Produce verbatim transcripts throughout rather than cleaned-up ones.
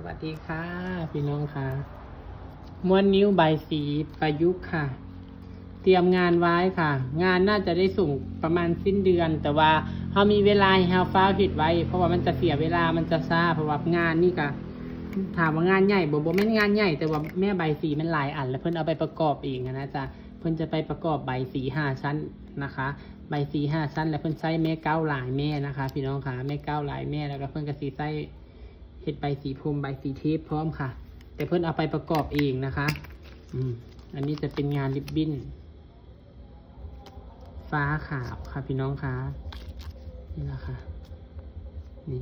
สวัสดีค่ะ พี่น้องค่ะ ม้วนนิ้วใบสีประยุกต์ค่ะ เตรียมงานไว้ค่ะ งานน่าจะได้ส่งประมาณสิ้นเดือน แต่ว่าเฮามีเวลาให้เฮาฟ้าวเฮ็ดไว้ เพราะว่ามันจะเสียเวลา มันจะช้า เพราะว่างานนี่ก็ ถามว่างานใหญ่บ่ บ่แม่นงานใหญ่ แต่ว่าแม่ใบสีมันหลายอัน แล้วเพิ่นเอาไปประกอบเองอะนะจ๊ะ เพิ่นจะไปประกอบใบสีห้าชั้นนะคะ ใบสีห้าชั้น แล้วเพิ่นใช้แม่เก๊าหลายแม่นะคะ พี่น้องค่ะ แม่เก๊าหลายแม่ แล้วก็เพิ่นก็สิใช้ เฮ็ดใบสีพรมใบสีเทปพร้อมค่ะ แต่เพิ่นเอาไปประกอบเองนะคะ อืม อันนี้จะเป็นงานริบบิ้น ฟ้าขาวค่ะพี่น้องคะ นี่นะคะ นี่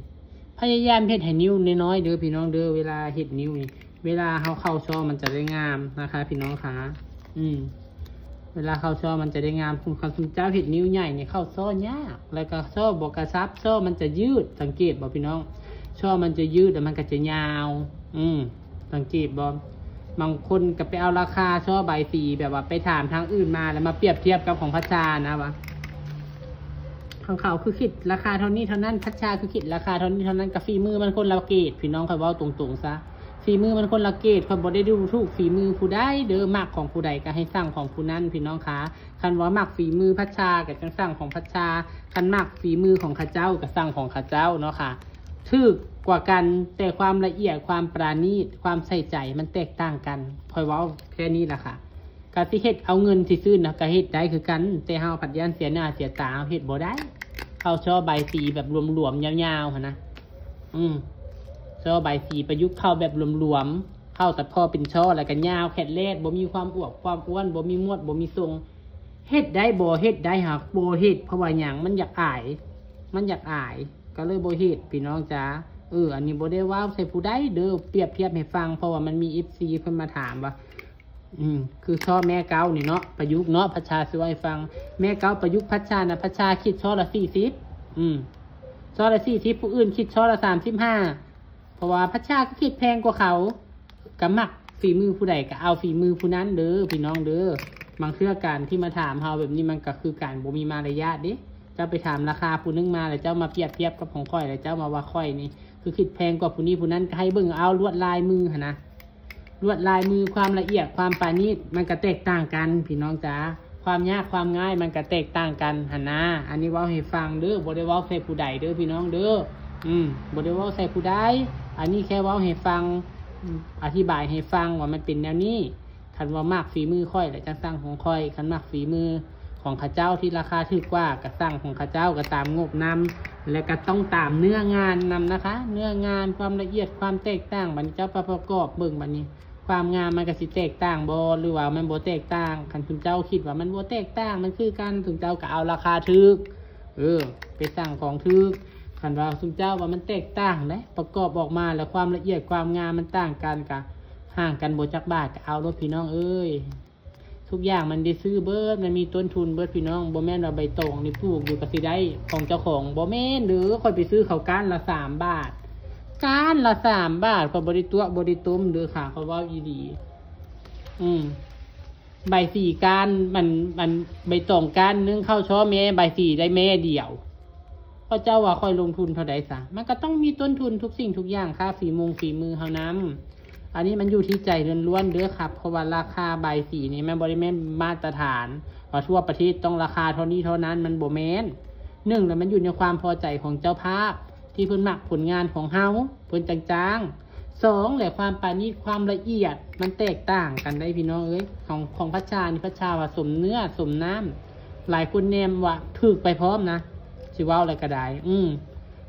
พยายามเฮ็ดให้นิ้วน้อยๆเด้อพี่น้องเด้อ เวลาเฮ็ดนิ้วนี่ เวลาเฮาเข้าซ้อมันจะได้งามนะคะ พี่น้องคะ อืม เวลาเข้าซ้อมันจะได้งาม คันซุมเจ้าเฮ็ดนิ้วใหญ่นี่เข้าซ้อยาก แล้วก็ซ้อบ่กระชับ ซ้อมันจะยืด สังเกตบ่พี่น้อง ซ้อมันจะยืดแล้วมันก็จะยาว อืม สังเกตบ่ บางคนก็ไปเอาราคาซ้อใบสีแบบว่าไปถามทางอื่นมาแล้วมาเปรียบเทียบกับของพัชชานะว่า ของเขาคือคิดราคาเท่านี้เท่านั้น พัชชาคือคิดราคาเท่านี้เท่านั้น ก็ฝีมือมันคนละเกรด พี่น้อง ข้อยเว้าตรงๆซะ ฝีมือมันคนละเกรด ข้อยบ่ได้ดูถูกฝีมือผู้ใดเด้อ มักของผู้ใดก็ให้สั่งของผู้นั้น พี่น้องคะ คันว่ามักฝีมือพัชชาก็จั่งสั่งของพัชชา คันมักฝีมือของเขาเจ้าก็สั่งของเขาเจ้าเนาะค่ะ ถูกกว่ากัน แต่ความละเอียด ความประณีต ความใส่ใจมันแตกต่างกัน ข้อยเว้าแค่นี้ล่ะค่ะ ก็สิเฮ็ดเอาเงินซื่อๆนะ ก็เฮ็ดได้คือกัน แต่เฮาผัดย่านเสียหน้าเสียตา เฮาเฮ็ดบ่ได้ เข้าซ้อใบสีแบบหลวมๆยาวๆหั้นนะ อืม ซ้อใบสีประยุกต์เข้าแบบหลวมๆ เข้าแต่พอเป็นซ้อแล้วก็ยาวแคดแลด บ่มีความอวบความอ้วน บ่มีมวด บ่มีทรง เฮ็ดได้บ่ เฮ็ดได้ หากบ่เฮ็ด เพราะว่าหยัง มันอยากอาย มันอยากอาย ก็เลยบ่เฮ็ด พี่น้องจ๋า เออ อันนี้บ่ได้เว้าใส่ผู้ใดเด้อ เปรียบเทียบให้ฟัง เพราะว่ามันมีเอฟซีเพิ่นมาถามว่า อืม คือซ้อแม่เก๊านี่เนาะ ประยุกต์เนาะ พัชชาสิเว้าให้ฟัง แม่เก๊าประยุกต์พัชชานะ พัชชาคิดซ้อละสี่สิบ อืม ซ้อละสี่สิบ ผู้อื่นคิดซ้อละสามสิบห้า เพราะว่าพัชชาก็คิดแพงกว่าเขา ก็มักฝีมือผู้ใดก็เอาฝีมือผู้นั้นเด้อ พี่น้องเด้อ บางเทื่อการที่มาถามเฮาแบบนี้มันก็คือการบ่มีมารยาทเด้ เจ้าไปถามราคาผู้หนึงมาแล้วเจ้ามาเปรียบเทียบกับของข้อย แล้วเจ้ามาว่าข้อยนี่คือคิดแพงกว่าผู้นี้ผู้นั้น ก็ให้เบิ่งเอาลวดลายมือหั้นนะ ลวดลายมือ ความละเอียด ความประณีต มันก็แตกต่างกัน พี่น้องจ๋า ความยากความง่ายมันก็แตกต่างกันหั้นนะ อันนี้เว้าให้ฟังเด้อ บ่ได้เว้าใส่ผู้ใดเด้อพี่น้องเด้อ อืม บ่ได้เว้าใส่ผู้ใด อันนี้แค่เว้าให้ฟัง อืม อธิบายให้ฟังว่ามันเป็นแนวนี้ คันว่ามักฝีมือข้อยแล้วจั่งสั่งของข้อย คันมักฝีมือของเขาเจ้าที่ราคาถูกกว่าก็สั่งของเขาเจ้า ก็ตามงบนำ และก็ต้องตามเนื้องานนำนะคะ เนื้องาน ความละเอียด ความแตกต่าง บัดนี้เจ้าไปประกอบเบิ่งบัดนี้ ความงามมันก็สิแตกต่างบ่ หรือว่ามันบ่แตกต่าง คันซุมเจ้าคิดว่ามันบ่แตกต่าง มันคือกัน ซุมเจ้าก็เอาราคาถูก เออ ไปสั่งของถูก คันว่าซุมเจ้าว่ามันแตกต่างเด้ ประกอบออกมาแล้วความละเอียดความงามมันต่างกัน ก็ห่างกันบ่จักบาท ก็เอาโลดพี่น้องเอ้ย ทุกอย่างมันได้ซื้อเบิด มันมีต้นทุนเบิดพี่น้อง บ่แม่นว่าใบตองนี่ปลูกอยู่ก็สิได้ของเจ้าของ บ่แม่นเด้อ ข้อยไปซื้อเขาก้านละสามบาท ก้านละสามบาท ข้อยบ่ได้ตั๋วบ่ได้ต้มเด้อค่ะ ข้อยเว้าอีหลี อืม ใบสีก้าน มัน มัน ใบตองก้านหนึ่งเข้าซ้อแม่ ใบสีได้แม่เดียว เพราะเจ้าว่าข้อยลงทุนเท่าใดซะ มันก็ต้องมีต้นทุนทุกสิ่งทุกอย่าง ค่าฝีมงฝีมือเฮานำ อันนี้มันอยู่ที่ใจล้วนๆเด้อครับ เพราะว่าราคาใบสีนี่มันบ่ได้แม่นมาตรฐาน ว่าทั่วประเทศต้องราคาเท่านี้เท่านั้น มันบ่แม่น หนึ่งแล้วมันอยู่ในความพอใจของเจ้าภาพ ที่เพิ่นมักผลงานของเฮา เพิ่นจั่งจ้าง สองแหละ ความประณีต ความละเอียด มันแตกต่างกันได้พี่น้องเอ้ย ของ ของพัชชานี่ พัชชาว่าสมเนื้อสมน้ำ หลายคนแนมว่าถูกไปพร้อมนะ สิเว้าอะไรก็ได้ อืม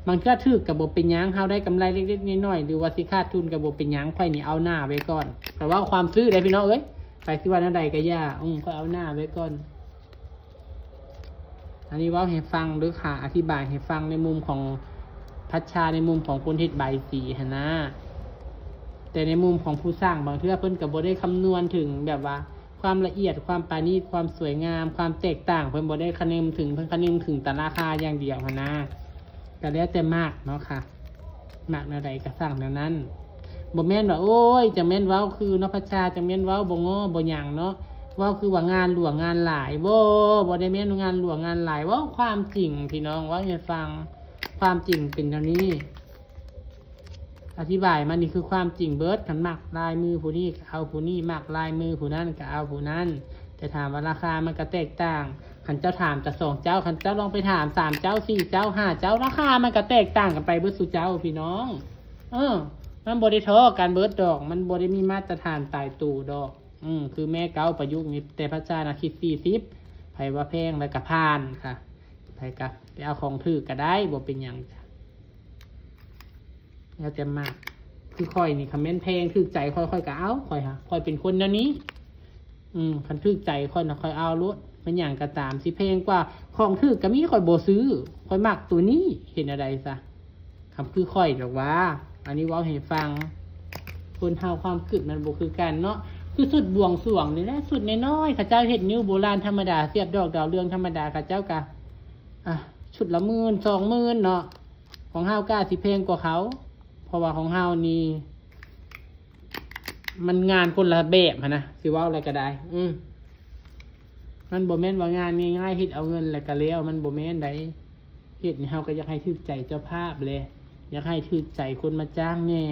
บางเทื่อถูกก็บ่เป็นหยัง เฮาได้กำไรเล็กๆน้อยๆ หรือว่าสิขาดทุนก็บ่เป็นหยัง ข้อยนี่เอาหน้าไว้ก่อน แต่ว่าความซื่อได้พี่น้องเอ้ย ใครสิว่าแนวใดก็อย่า อืม ข้อยเอาหน้าไว้ก่อน อันนี้เว้าให้ฟังเด้อค่ะ อธิบายให้ฟังในมุมของพัชชา ในมุมของคนเฮ็ดใบสีหั้นนะ แต่ในมุมของผู้สร้าง บางเทื่อเพิ่นก็บ่ได้คำนวณถึงแบบว่า ความละเอียด ความประณีต ความสวยงาม ความแตกต่าง เพิ่นบ่ได้คำนึงถึง เพิ่นคำนึงถึงแต่ราคาอย่างเดียวหั้นนะ ก็แล้วแต่มักเนาะค่ะ มักแนวใดก็สั่งแนวนั้น บ่แม่นว่า โอ้ย จั่งแม่นเว้าคือเนาะ พัชชา จั่งแม่นเว้าบ่ง้อบ่หยังเนาะ เว้าคือว่างานหลวงงานหลาย บ่ บ่ได้แม่นงานหลวงงานหลาย เว้าความจริงพี่น้อง เว้าให้ฟัง ความจริงเป็นแนวนี้ อธิบายมานี่คือความจริงเบิด คันมักลายมือผู้นี้ก็เอาผู้นี้ มักลายมือผู้นั้นก็เอาผู้นั้น แต่ถามว่าราคามันก็แตกต่าง คันเจ้าถามแต่สองเจ้า คันเจ้าลองไปถามสามเจ้า สี่เจ้า ห้าเจ้า ราคามันก็แตกต่างกันไปเบิดสู่เจ้าพี่น้อง เออ มันบ่ได้เท่ากันเบิดดอก มันบ่ได้มีมาตรฐานตายตัวดอก อืม คือแม่เก่าประยุกต์นี่แต่พระเจ้านะคิดสี่สิบ ไผว่าแพงแล้วก็ผ่านค่ะ ไผก็ไปเอาของถูกก็ได้ บ่เป็นหยังจ้ะ แล้วแต่มัก คือข้อยนี่ คันแม่นแพงถูกใจข้อย ข้อยก็เอา ข้อยหา ข้อยเป็นคนแนวนี้ อืม คันถูกใจข้อยนะ ข้อยเอาโลด แม่นหยังก็ตาม สิแพงกว่าของถูกก็มี ข้อยบ่ซื้อ ข้อยมักตัวนี้ เฮ็ดแนวใดซะ คำคือข้อยดอกว่า อันนี้เว้าให้ฟัง คนเฮาความคิดมันบ่คือกันเนาะ คือชุดบวงสรวงนี่แหละ ชุดน้อยๆ เขาเจ้าเฮ็ดงิ้วโบราณธรรมดา เสียบดอกดาวเรืองธรรมดา เขาเจ้าก็ อ่ะ ชุดละหมื่น สองหมื่นเนาะ ของเฮาก็อาจสิแพงกว่าเขา เพราะว่าของเฮานี่ มันงานคนละแบบหั้นนะ สิเว้าอะไรก็ได้ อืม มันบ่แม่นว่างานง่ายๆ เฮ็ดเอาเงินแล้วก็แล้ว มันบ่แม่นใด เฮ็ดนี่เฮาก็อยากให้ถูกใจเจ้าภาพแหละ อยากให้ถูกใจคนมาจ้างแหน่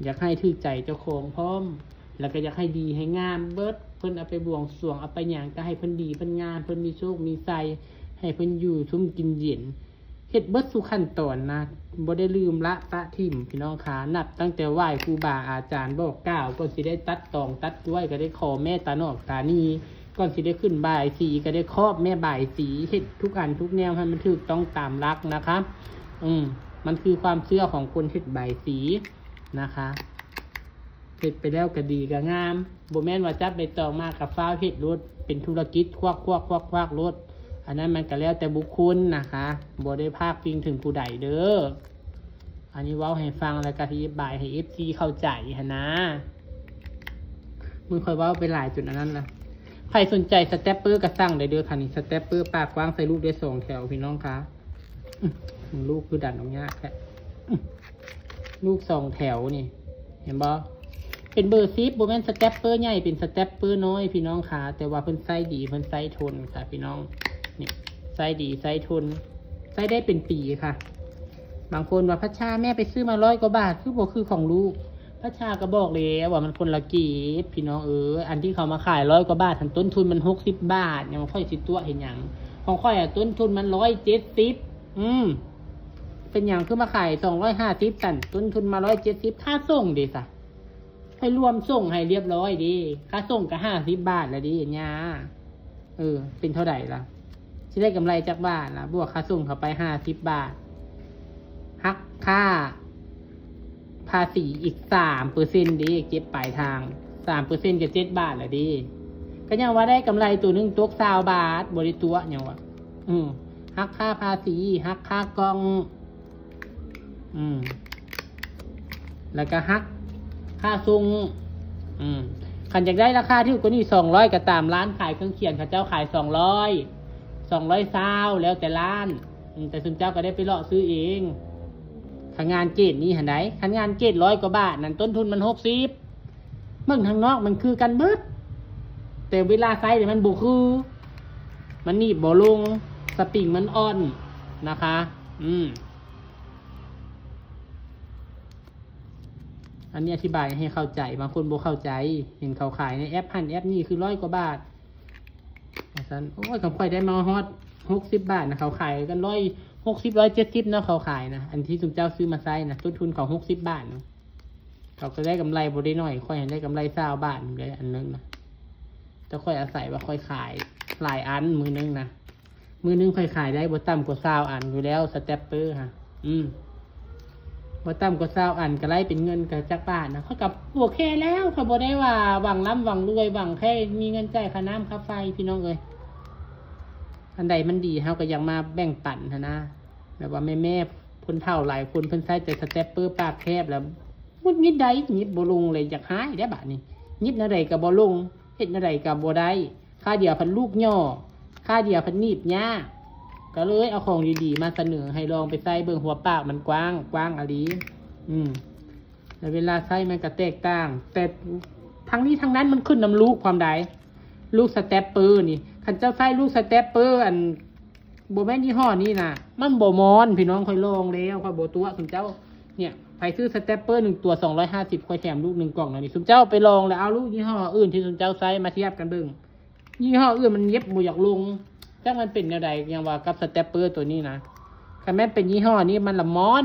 อยากให้ถูกใจเจ้าของพร้อม แล้วก็อยากให้ดีให้งามเบิด เพิ่นเอาไปบวงสรวง เอาไปหยังก็ให้เพิ่นดี เพิ่นงาม เพิ่นมีโชคมีชัย ให้เพิ่นอยู่ซุ่มกินเย็น เฮ็ดเบิดสู่ขั้นตอนนะ บ่ได้ลืมละปะถิ่มพี่น้องคะ นับตั้งแต่ไหว้ครูบาอาจารย์บอกกล่าว ก่อนสิได้ตัดตองตัดกล้วยก็ได้ขอแม่ตาหนอกตานี ก่อนสิได้ขึ้นบายสีก็ได้ครอบแม่บายสี เฮ็ดทุกอันทุกแนวให้มันถูกต้องตามหลักนะคะ อืม มันคือความเชื่อของคนเฮ็ดบายสีนะคะ เฮ็ดไปแล้วก็ดีก็งาม บ่แม่นว่าจับใบตองมาก็ฟ้าวเฮ็ดโลด เป็นธุรกิจควักควักควักควักโลด อันนั้นมันก็แล้วแต่บุคคลนะคะ บ่ได้พาดพิงถึงผู้ใดเด้อ อันนี้เว้าให้ฟังแล้วก็อธิบายให้ เอฟซี เข้าใจหั้นนะ มึงค่อยเว้าไปหลายจนอันนั้นละ ใครสนใจสแตปเปอร์ก็สั่งได้เด้อค่ะนี่ สแตปเปอร์ปากกว้างใส่ลูกได้สองแถวพี่น้องคะ อืม ลูกคือดันออกยากแท้ อืม ลูกสองแถวนี่ เห็นบ่ เป็นเบอร์สิบ บ่แม่นสแตปเปอร์ใหญ่ เป็นสแตปเปอร์น้อยพี่น้องคะ แต่ว่าเพิ่นใช้ดี เพิ่นใช้ทนค่ะพี่น้อง นี่ ใช้ดี ใช้ทน ใช้ได้เป็นปีค่ะ บางคนว่า "พัชชา แม่ไปซื้อมาร้อยกว่าบาท คือบ่คือของลูก" พัชชาก็บอกแล้วว่ามันคนละเกรดพี่น้องเอ้ย อันที่เขามาขายร้อยกว่าบาท หั้นต้นทุนมันหกสิบบาท ยังข้อยสิตัวเห็นหยัง ของข้อยอะต้นทุนมันร้อยเจ็ดสิบ อืม เป็นหยังคือมาขายสองร้อยห้าสิบ สั่น ต้นทุนมาร้อยเจ็ดสิบ ค่าส่งเด้ซะ ให้รวมส่งให้เรียบร้อยเด้ ค่าส่งก็ห้าสิบบาทแล้วเด้ ย่า เออ เป็นเท่าใดล่ะ สิได้กำไรจักบาทล่ะ บวกค่าส่งเข้าไปห้าสิบบาท หักค่าภาษีอีกสามเปอร์เซ็นต์เด้ เก็บปลายทาง สามเปอร์เซ็นต์ก็เจ็ดบาทแล้วเด้ ก็ยังว่าได้กำไรตัวหนึ่งตกซาวบาท บ่ได้ตัวหยังวะ อืม หักค่าภาษี หักค่ากล่อง อืม แล้วก็หักค่าส่ง อืม คันอยากได้ราคาถูกกว่านี้ สองร้อย ก็ตามร้านขายเครื่องเขียน เขาเจ้าขาย สองร้อย สองร้อยซาว แล้วแต่ร้าน อืม แต่ซุมเจ้าก็ได้ไปเลาะซื้อเอง คันงานเกรดนี้หั้นใด คันงานเกรดร้อยกว่าบาทนั่น ต้นทุนมันหกสิบ เบิ่งทางนอกมันคือกันเบิด แต่เวลาใช้เนี่ยมันบ่คือ มันหนีบบ่ลง สปริงมันอ่อนนะคะ อืม อันนี้อธิบายให้เข้าใจ บางคนบ่เข้าใจ เห็นเขาขายในแอปหั้นแอปนี้คือร้อยกว่าบาท ว่าซั่น โอ้ย ของข้อยได้มาฮอดหกสิบบาทนะ เขาขายกันร้อยหกสิบ ร้อยเจ็ดสิบเนาะ เขาขายนะ อันที่ซุมเจ้าซื้อมาใช้นะ ต้นทุนเขาหกสิบบาทเนาะ เขาก็ได้กำไรบ่ได้น้อย ข้อยหั้นได้กำไรซาวบาทเลยอันนึงนะ แต่ข้อยอาศัยว่าข้อยขายหลายอันมื้อนึงนะ มื้อนึงข้อยขายได้บ่ต่ำกว่าซาวอันอยู่แล้ว สแตปเปอร์ฮะ อืม บ่ต่ำกว่าซาวอันก็ไล่เป็นเงินก็จักบาทนะ ข้อยก็โอเคแล้ว ข้อยบ่ได้ว่าหวังร่ำหวังรวย หวังแค่มีเงินจ่ายค่าน้ำค่าไฟ พี่น้องเอ้ย อันใดมันดี เฮาก็อยากมาแบ่งปันหั้นนะ แบบว่าแม่ๆ คนเฒ่าหลายคนเพิ่นใช้แต่สแตปเปอร์ปากแคบแล้ว หงุดหงิดใด หยิบบ่ลงเลย อยากหายได้บาดนี้ หยิบแนวใดก็บ่ลง เฮ็ดแนวใดก็บ่ได้ ค่าเดียวพันลูกย่อ ค่าเดียวพันหนีบยาก ก็เลยเอาของดีๆ มาเสนอให้ลองไปใช้เบิ่ง หัวปากมันกว้าง กว้างอะลี อืม แล้วเวลาใช้มันก็แตกต่าง แต่ทั้งนี้ทั้งนั้นมันขึ้นนำลูกความใด ลูกสแตปเปอร์นี่ คันเจ้าใช้ลูกสแตปเปอร์อัน บ่แม่นยี่ห้อนี้นะ มันบ่มอน พี่น้อง ข้อยลองแล้ว ข้อยบ่ตัวซุมเจ้า เนี่ย ไผซื้อสแตปเปอร์หนึ่งตัวสองร้อยห้าสิบ ข้อยแถมลูกหนึ่งกล่องนะนี่ ซุมเจ้าไปลองแล้วเอาลูกยี่ห้ออื่นที่ซุมเจ้าใช้มาเทียบกันเบิ่ง ยี่ห้ออื่นมันเย็บบ่อยากลง จักมันเป็นแนวใด ยังว่ากับสแตปเปอร์ตัวนี้นะ คันแม่นเป็นยี่ห้อนี้มันละม้อน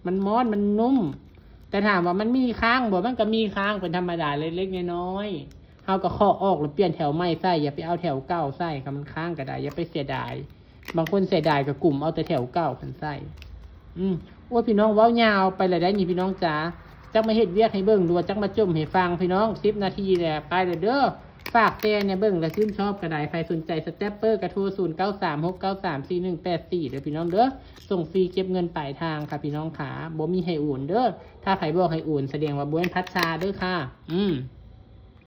มันม้อน มันนุ่ม แต่ถามว่ามันมีค้างบ่ มันก็มีค้างเป็นธรรมดาเล็กๆน้อยๆ เฮาก็เคาะออกแล้วเปลี่ยนแถวใหม่ใส่ อย่าไปเอาแถวเก่าใส่ คันมันค้างก็ได้ อย่าไปเสียดาย บางคนเสียดายก็กุมเอาแต่แถวเก่าคันใส่ อืม โอ้ย พี่น้องเว้ายาวไปแล้วได้นี่พี่น้องจ๋า จักมาเฮ็ดเวียกให้เบิ่ง หรือว่าจักมาจ่มให้ฟังพี่น้อง สิบนาทีแหละ ไปเลยเด้อ ฝากแชร์ในเบิ่งและชื่นชอบก็ได้ ใครสนใจสแตปเปอร์ก็โทร ศูนย์เก้าสาม หกเก้าสาม สี่หนึ่งแปดสี่ เด้อพี่น้องเด้อ ส่งฟรีเก็บเงินปลายทางค่ะพี่น้องค่ะ บ่มีให้โอนเด้อ ถ้าใครบอกให้โอนแสดงว่าบ่แม่นพัชชาเด้อค่ะ อืม